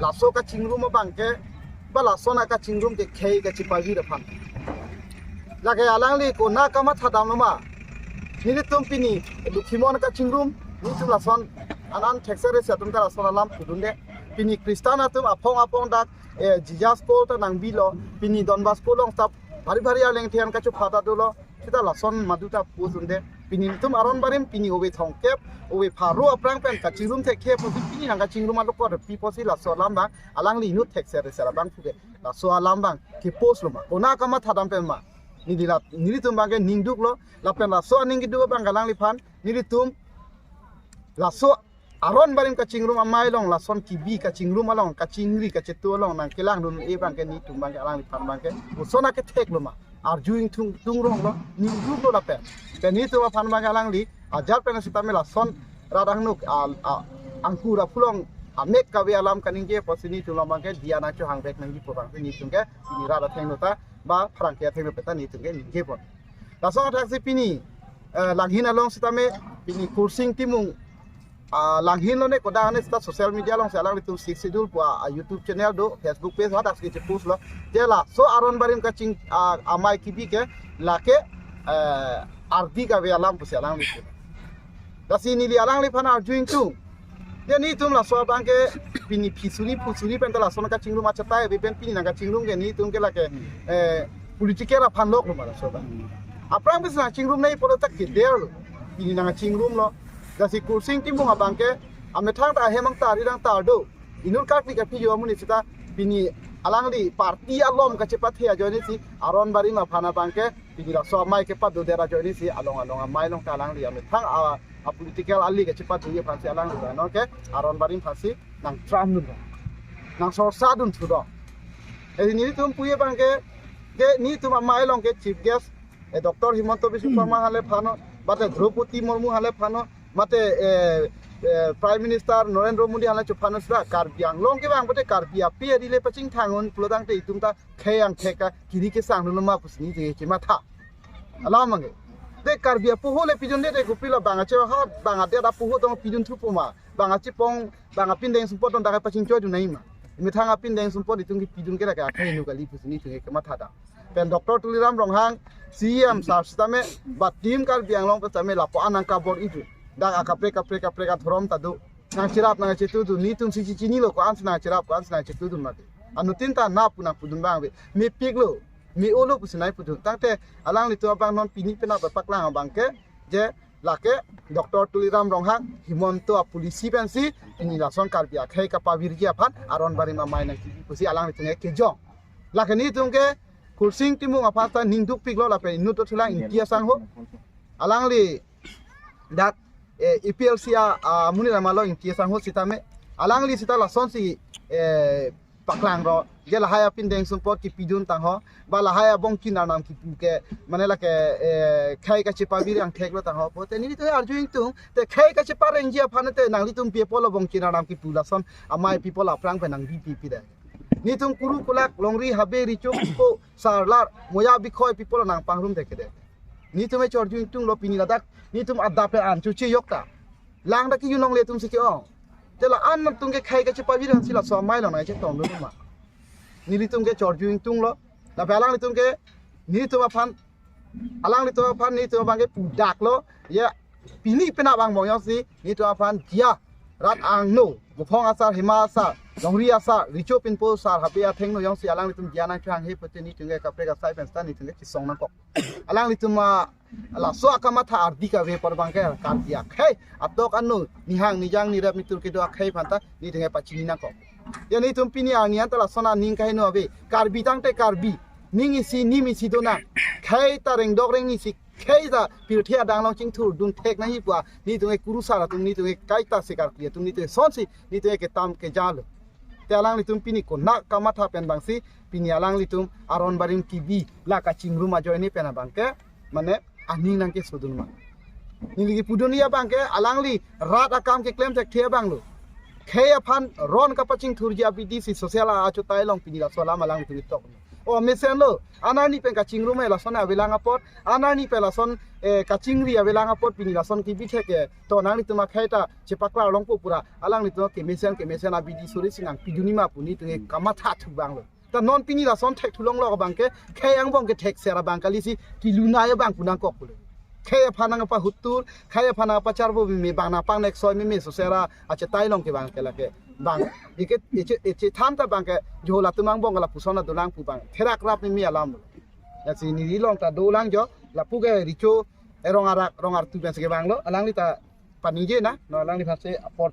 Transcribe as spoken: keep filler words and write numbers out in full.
laso kachingrum abangke, ba lason akachingrum ke khei kachepavir aphan. Lake alangli konat kamatha damlo ma? Nelitum pini Lokhimon kachingrum, nelitum lason anan thekser isi atum ta lason alam pudunde. Pini Christian atum aphong aphong dak, eh, Jesus Paul ta nangbilo, pini Don Bosco along ta bhari bhari aleng thian kachepha ta dolo, seta lason madu ta pudunde. Pini nelitum aron barim pini ove thomkep, ove pharo aphrang pen kachingrum thekthe pusi pini nangkachingrum alokor pi pusi laso alam abang alangli inut thekser isi abang puke. Laso alam abang ke-post lo ma? Konat kamatha dam pen ma? Neli la, nelitum abangke ningduklo, lapen laso aning keduk abang alangliphan, nelitum laso aron barim kachingrum amei along, lason kebi kachingrum along, kachingri kachetu along nangkelangdun-e abangke nelitum abangke alangliphan abangke koson aketheklo ma? Arju ingtung tungronglo, ningduklo lapen. Pen nelitum aphan abangke alangli ajat pen sitame lason rat angno a, a, angkur aphu along amek kave alam kaningje pusi nelitum abangke diya nangchohang vek nangji pu abangke nelitum ke pini rat athengno ta ba pherangke athengno pen ta nelitum ke ningje pon. Lason athaksi pini, eh, Langhin along sitame, pini Kursing Timung, ah, Langhin lone kodak ane seta social media alongsi alanglitum Sixth Schedule pu a, a YouTube channel do, Facebook page hadak si che-post lo. Je laso aron barim kaching, ah, amei kebi ke lake, eh, ardi kave alam pusi alanglitum. Lasi neli alangliphan arju ingtung. Je nelitum laso abangke pini phisuri phusuri pen ta lason kachingrum achatai ave pen pini nangkachingrum ke nelitum ke lake, eh, political aphan loklo ma laso abang. Aphrang pensi nangchingrum nangji pulo ta keder lo. Pini nangchingrumlo. Lasi Kursing Timung abangke amethang ta ahem angtar irang tar do. Inut karkli kaphi jo amonit seta pini alangli party alom kachepathe ajoine si aron barim aphan abangke pini laso amei kepadodet ajoine si along along amei along ta alangli amethang a, a political ali kachepathe aphansi alangli ano ke aron barim aphansi nangtramdun, nangsorsadun thudo. Eh, nelitum puye abangke, ke nelitum amei along ke chief guest, eh, Doctor Himanta Biswa Sarma aphan le phano, bate Droupadi Murmu aphan le phano, mate, eh, eh, Prime Minister Narendra Modi aphan le chophano seta Karbi Anglong kevang bate Karbi ape ari le pachingthang un pulo tangte itum ta khei angthek akiri kesang lo ma pusi nelitum chematha. Alam abangke. Te Karbi apoho le pidunde te kopilo bang ache ha bang adet apoho tong pidunthu pu ma. Bang achepong, bang apindeng sumpot tong dak pachingchoi dun nangji ma? Methang apindeng sumpot itum kepidun ke lake akhai nu kali pusi nelitum ke matha dam. Pen Doctor Tuliram Ronghang, C E M sir sitame, ba Team Karbi Anglong pen sitame lapu-an nangkabor-i dun. Dak akaprek kaprek kaprek adhorom ta do. Nangcherap nangchetudun, nelitum si chichinilo ko-ansi nangcherap ko-ansi nangchetudun mati. Anuttin ta na pu nangpudun abang ave. Mepiklo, me-olo pusi nangpudun. Tangte alanglitum abang non pini penap paklang abangke, je lake Doctor Tuliram Ronghang, Himanta apolicy pensi, pini lason Karbi akhei kapavirji aphan, aron barim amei nangkebi pusi alanglitum ke kejong. Lake nelitum ke Kursing Timung aphan ta ningdukpiklo lapen inut dothulang Ingti asangho. Alangli dak, eh, A P L C a, amonit alam lo Ingti asangho sitame. Alangli seta lasonsi, eh, paklang ro. Je lahai apindeng sumpot kepidun tangho. Ba lahai abongchin arnam kipu ke, mane lake, eh, khei kachepavir angthek lo tangho. Pote nelitum arju ingtung, te khei kacheparengji aphan te nanglitum pi apotlo bongchin arnam kipu lason amei people aphrang pen nangbipi pide. Nelitum kuru kulak, longri, habe, recho, po, sarlar, moya bikhoi people nangpangrum thekde. Nelitum e chorju ingtunglo pini ladak, nelitum adap pen an chuche yok ta. Lang dak kejun longle atum si ke-ong. Te la-an atum ke khei kachepavir aphansi laso amei along nangchetongdun ma? Nelitum ke chorju ingtunglo. Lapen alanglitum ke, nelitum aphan, alanglitum aphan, nelitum abangke pudaklo. Ya, pini penap angbong jongsi, nelitum aphan diya, rat angno, Buphong asar, Hima asar, longri asar, recho pinpo asar, habe athengno jongsi alanglitum diya nangchohanghe pusi nelitum ke kaprek asai pen seta nelitum ke chisong nangkok. Alanglitum a, laso akamatha ardi kave apor abangke Karbi akhei, atok anu, nihang, nijang, nirap, nitur kedo akhei aphan ta, nelitum ke pachini nangkok. Ya nelitum pini arni anta lason aning kaheno ave, Karbi tangte Karbi, ning isi, nim isi donang, khei ta rengdok rengni si, khei ta pirthe adang along chingthurdun thek nangji pu a, nelitum ke kurusar atum, nelitum ke kaita si Karbi atum, nelitum ke sonsi, nelitum ke ketam kejalo. Te alanglitum pini konat kamatha pen abangsi, pini alanglitum aron barim kebi, la kachingrum ajoine pen abangke, mane aning nangkesodun ma? Neli kepudun ya abangke, alangli rat akam keklem thekthe abanglo. Khei aphan ron kapachingthurji abidi si social a achotai along pini laso alam alanglitum ketok. O mesenlo, anerni pen kachingrum e lason avelang apot, anerni pen lason eh, kachingri avelang apot pini lason kibithek ke, to nanglitum akhei ta chepaklar longpo pura, alanglitum kemesen kemesen abidi suri si nangpidunji ma pu nelitum ke kamatha thu abang lo. Ta non pini lason thekthulonglo abang ke, khei angbong ke thekser abang kalisi kiluna abang pu nangkok pulo. Khei aphan nangpahuttur, khei aphan nangpacharbo meme abang nangpangneksoi meme sosera achetai along ke abang ke lake. Abang, ike, iche, iche than ta abang ke, jo latum angbong ke lapuson adolang pu abang. Therak rap meme alam. Lasi neli along ta dolang jo, lapu ke recho, eh, rong arak, rong artu pen si kevanglo, alangli ta paningje na, non alangliphan si apor.